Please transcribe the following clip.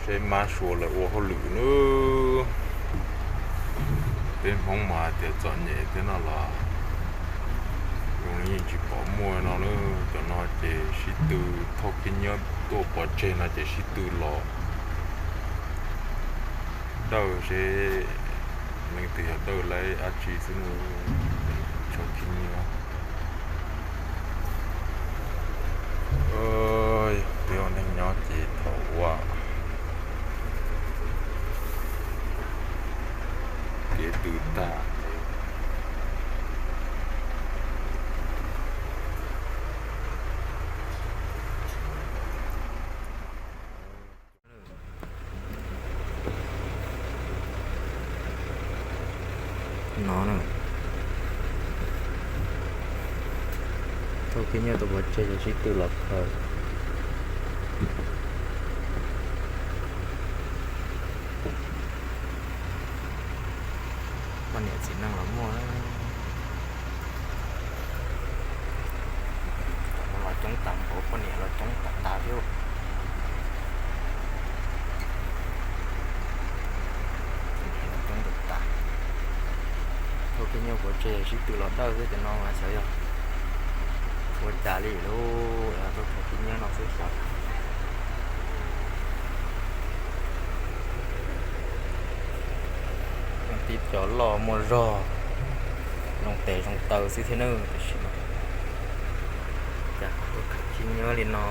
Seb mab sua lawv ua hauj lwm nawb. Peb Hmoob mas hais tias txom nyem thiab no los zoo li yeej tsis pom muaj no lawm. Cov no ces sib tw thauj khib nyiab tuaj pov tseg no ces sib tw los dawj seb leej twg yog dawj laib dab tsi xwb nawb. Thauj khib nyiab. Peb ua neej nyob ces thaum ua kev tw tag. No na, thauj khib nyiab tuaj pov tseg ces sib tw los khaws. Poj niam txiv neej los muaj. Cov no los coob tas npaum, poj niam los coob tas tas thiab. Coob tas tas. Thauj khib nyiab pov tseg sib tw los dawj xwb, cov no mas xyov yog ua cas li lauj, yog tuaj thauj khib nyiab no xwb xyov. Tib co loj muaj zog, zoo tes zoo taw xwb thiab nawb, tiam sis cas tuaj thauj khib nyiab li no.